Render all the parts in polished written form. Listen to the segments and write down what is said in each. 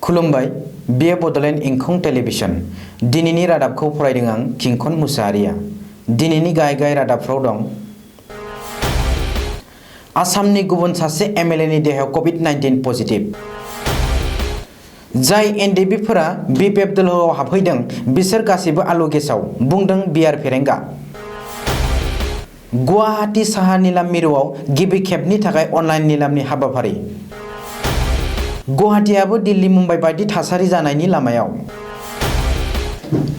खुलुमबाय बेयो बड'लेण्ड इंखं टेलिभिजन दिनैनि रादाबखौ फरायदों आं किंखन मुसाहारिया। दिनैनि गाहाय रादाबफ्राव दं आसामनि गुबुन सासे एमएलए नि देहायाव कभिड-19 पजिटिभ। जाय एनडिबिफोरा बिपिएफ दोलोआव हाबफैदों बिसोर गासैबो आलु गेसाव, बुंदों बिआर फेरेंगा। गुवाहाटी साहा निलाम मिरुआव गिबि खेबनि थाखाय अनलाइन निलामनि हाबाफारि। गुवाहाटीआबो दिल्ली मुम्बाइ बायदि थासारि जानायनि लामायाव।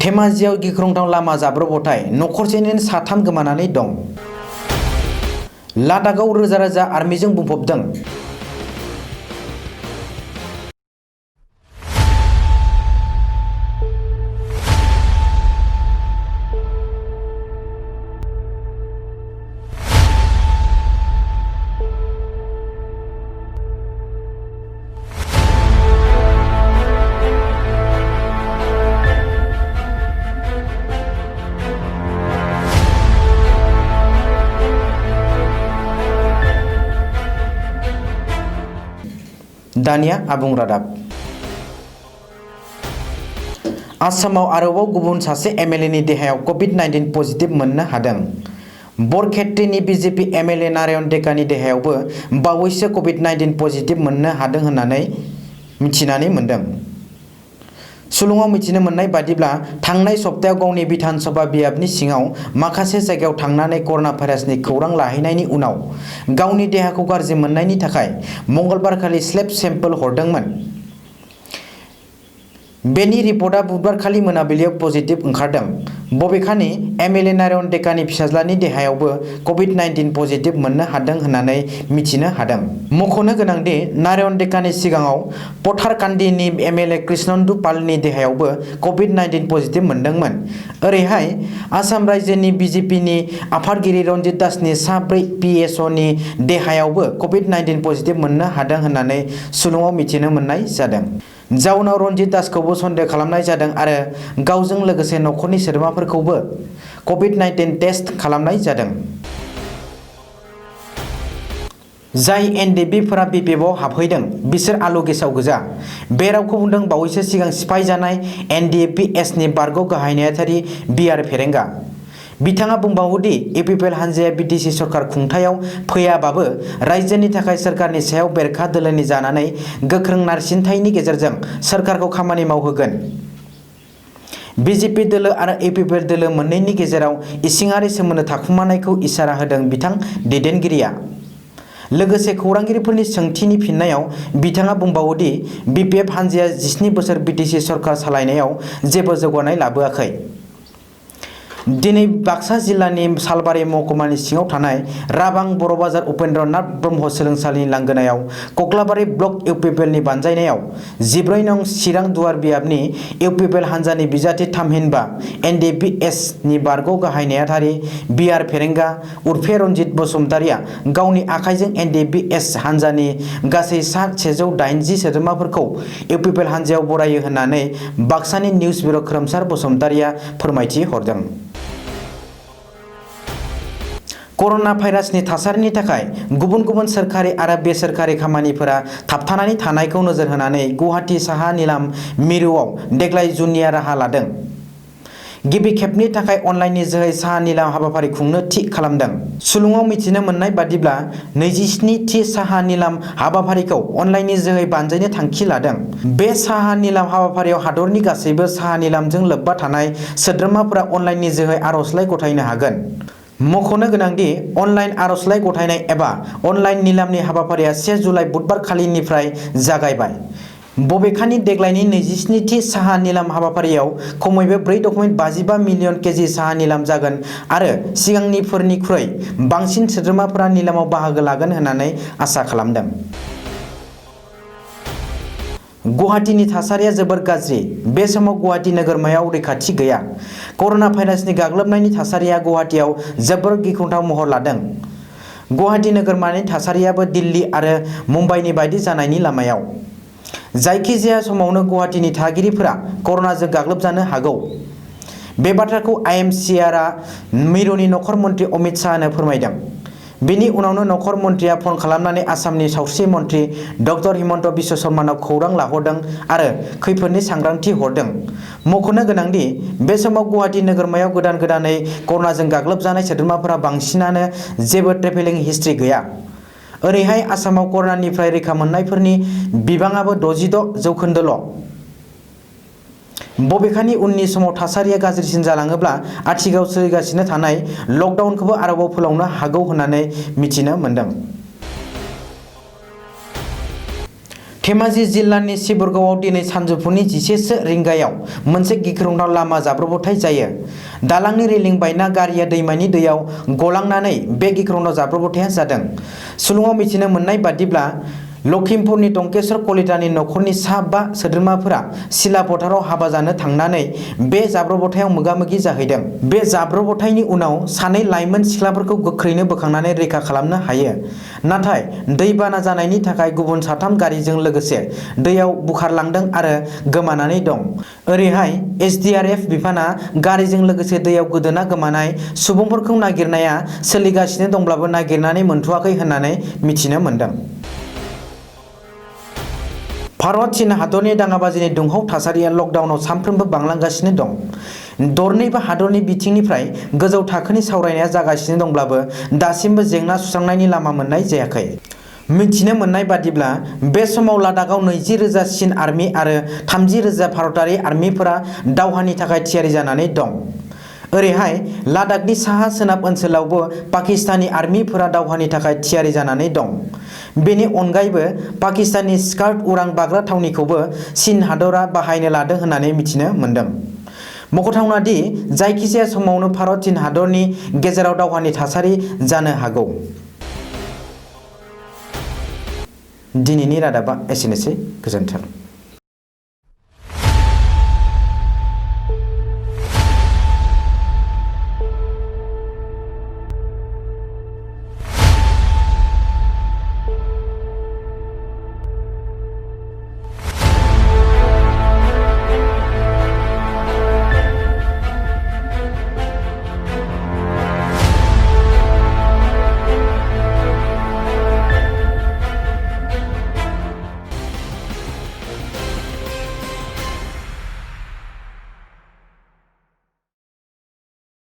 धेमाजियाव गिख्रंथाव लामा जाब्रबथाय, नखरसेनिनो साथाम गोमानानै दं। लादाखआव रोजा रोजा आर्मिजों बुंफबदों। दानिया आबुं रादाब। आसामाव आरोबाव गुबुन सासे एमएलए नि देहायाव कभिड-19 पजिटिभ मोननो हादों। बरखेत्रीनि बिजेपि एमएलए नारायण डेकानि देहायावबो बावैसो कभिड-19 पजिटिभ मोननो हादों होननानै मिथिनानै मोन्दों। सुलुङाव मिथिनो मोननाय बादिब्ला थांनाय सप्तायाव गावनि बिधान सभा बियाबनि सिङाव माखासे जायगायाव थांनानै कर'ना भाइरासनि खौरां लाहैनायनि उनाव गावनि देहाखौ गाज्रि मोननायनि थाखाय मंगलबारखालि स्लेब सेम्पोल हरदोंमोन। बेनि रिपर्टआ बुधबारखालि मोनाबिलियाव पजिटिभ ओंखारदों। बबेखानि एमएलए नारायण डेकानि फिसाज्लानि देहायावबो कभिड-19 पजिटिभ मोननो हादों होननानै मिथिनो हादों। मख'नो गोनांदि नारायण डेकानि सिगाङाव पथारकान्दिनि एमएलए कृष्णन्दु पालनि देहायावबो कभिड-19 पजिटिभ मोनदोंमोन। ओरैहाय आसाम रायजोनि बिजेपिनि आफादगिरि रन्जित दासनि सा 4 पिएसअनि देहायावबो कभिड-19 पजिटिभ मोननो हादों होननानै सुलुङाव मिथिनो मोननाय जादों। जाउनाव रन्जित दासखौबो सन्देह खालामनाय जादों आरो गावजों लोगोसे नखरनि सोद्रोमाफोरखौबो कभिड-19 टेस्ट खालामनाय जादों। जाय एनडिबिफोरा बिपिएफआव हाबफैदों बिसोर आलु गेसाव गोजा। बे रावखौ बुंदों बावैसो सिगां सिफाय जानाय एनडिपिएसनि बारग' गाहाय नेहाथारि बिआर फेरेंगा। बिथाङा बुंबावोदि इउपिपिएल हानजाया बिटिसि सरकार खुंथायाव फैयाबाबो रायजोनि थाखाय सोरखारनि सायाव बेरेखा दोलोनि जानानै गोख्रों नारसिनथायनि गेजेरजों सोरखारखौ खामानि मावहोगोन। बिजेपि दोलो आरो इउपिपिएल दोलो मोननैनि गेजेराव इसिङारि सोमोन्दो थाखुमानायखौ इसारा होदों बिथां दैदेनगिरिया। लोगोसे खौरांगिरिफोरनि सोंथिनि फिननायाव बिथाङा बुंबावोदि बिपिएफ हानजाया 17 बोसोर बिटिसि सरकार सालायनायाव जेबो जौगानाय लाबोआखै। दिनै बाक्सा जिल्लानि सालबारि महकुमानि सिङाव थानाय राबां बर' बाजार उपेन्द्र नाथ ब्रह्म सोलोंसालिनि लांगोनायाव कक्लाबारि ब्लक इउपिपिएलनि बानजायनायाव 14 नं चिरां दुवार बियाबनि इउपिपिएल हानजानि बिजाथि थामहिनबा एनडिपिएसनि बारग' गाहाय नेहाथारि बिआर फेरेंगा उर्फे रन्जित बसुमतारिया गावनि आखाइजों एनडिपिएस हानजानि गासै सा 180 सोद्रोमाफोरखौ इउपिपिएल हानजायाव बरायो होननानै बाक्सानि निउज बिउर' खोरोमसार बसुमतारिया फोरमायथि हरदों। कर'ना भाइरासनि थासारिनि थाखाय गुबुन गुबुन सोरखारि आरो बेसरकारि खामानिफोरा थाबथानानै थानायखौ नोजोर होनानै गुवाहाटी साहा निलाम मिरुआव देग्लाय जुनिया राहा लादों। गिबि खेबनि थाखाय अनलाइननि जोहै साहा निलाम हाबाफारि खुंनो थि खालामदों। सुलुङाव मिथिनो मोननाय बादिब्ला 27 थि साहा निलाम हाबाफारिखौ अनलाइननि जोहै बानजायनो थांखि लादों। बे साहा निलाम हाबाफारियाव हादरनि गासैबो साहा निलामजों लोब्बा थानाय सोद्रोमाफोरा अनलाइननि जोहै आर'जलाइ गथायनो हागोन। मख'नो गोनांदि अनलाइन आर'जलाइ गथायनाय एबा अनलाइन निलामनि हाबाफारिया 1 जुलाइ बुधबार खालिनिफ्राय जागायबाय। बबेखानि देग्लायनि 27 थि साहा निलाम हाबाफारियाव खमैबो 4.55 मिलियन केजि साहा निलाम जागोन आरो सिगांनिफोरनिख्रुइ बांसिन सोद्रोमाफोरा निलामाव बाहागो लागोन होननानै आसा खालामदों। गुवाहाटीनि थासारिया जोबोर गाज्रि। बे समाव गुवाहाटी नोगोरमायाव रैखाथि गैया। कर'ना भाइरासनि गाग्लोबनायनि थासारिया गुवाहाटीआव जोबोर गिख्रंथाव महर लादों। गुवाहाटी नोगोरमानि थासारियाबो दिल्ली आरो मुम्बाइनि बायदि जानायनि लामायाव। जायखिजाया समावनो गुवाहाटीनि थागिरिफोरा कर'नाजों गाग्लोबजानो हागौ। बे बाथ्राखौ आइएमसिआरआ मिरुनि नखर मन्थ्रि अमित शाहनो फोरमायदों। बेनि उनावनो नखर मन्थ्रिया फन खालामनानै आसामनि सावस्रि मन्थ्रि डक्टर हिमन्त बिश्व शर्मानाव खौरां लाहरदों आरो खैफोदनि सांग्रांथि हरदों। मख'नो गोनांदि बे समाव गुवाहाटि नोगोरमायाव गोदानै कर'नाजों गाग्लोबजानाय सोद्रोमाफोरा बांसिनानो जेबो ट्रेभेलिं हिस्ट्रि गैया। ओरैहाय आसामाव कर'नानिफ्राय रैखा मोननायफोरनि बिबाङाबो 66% बबेखानि उननि समाव थासारिया गाज्रिसिन जालाङोब्ला आथिखालाव सोलिगासिनो थानाय लकडाउनखौबो आरोबाव फोलावनो हागौ होननानै मिथिनो मोन्दों। धेमाजि जिल्लानि सिबरगावआव दिनै सानजौफुनि 11 रिंगायाव मोनसे गिख्रंथाव लामा जाब्रबथाय जायो। दालांनि रेलिं बायना गारिया दैमानि दैयाव गलांनानै बे गिख्रंथाव जाब्रबथाया जादों। सुलुङाव मिथिनो मोननाय बादिब्ला लखिमपुरनि टंकेश्वर कलितानि नखरनि सा 5 सोद्रोमाफोरा सिला फोथाराव हाबा जानो थांनानै बे जाब्रबथायाव मोगा-मोगि जाहैदों। बे जाब्रबथायनि उनाव सानै लाइमोन सिख्लाफोरखौ गोख्रैनो बोखांनानै रैखा खालामनो हायो। नाथाय दैबाना जानायनि थाखाय गुबुन 3 गारिजों लोगोसे दैयाव बुखारलांदों आरो गोमानानै दं। ओरैहाय SDRF बिफाना गारिजों लोगोसे दैयाव गोदोना गोमानाय सुबुंफोरखौ नागिरनाया सोलिगासिनो दंब्लाबो नागिरनानै मोनथ'वाखै होननानै मिथिनो मोन्दों। भारत-चीन हादरनि दाङाबाजिनि दुंहाव थासारिया लकडाउनाव सानफ्रोमबो बांलांगासिनो दं। दरनैबो हादरनि बिथिंनिफ्राय गोजौ थाखोनि सावरायनाया जागासिनो दंब्लाबो दासिमबो जेंना सुस्रांनायनि लामा मोननाय जायाखै। मिथिनो मोननाय बादिब्ला बे समाव लादाखआव 20,000 चीन आर्मि आरो 30,000 भारतारि आर्मिफोरा दावहानि थाखाय थियारि जानानै दं। ओरैहाय लादाखनि साहा-सोनाब ओनसोलावबो पाकिस्तानी आर्मिफोरा दावहानि थाखाय थियारि जानानै दं। बेनि अनगायैबो पाकिस्ताननि स्कार्द उरां बाग्रा थावनिखौबो चीन हादरा बाहायनो लादों होननानै मिथिनो मोन्दों। मख'थावना दि जायखिजाया समावनो भारत-चीन हादरनि गेजेराव दावहानि थासारि जानो हागौ। दिनैनि रादाबा एसेनोसै। गोजोन्थों।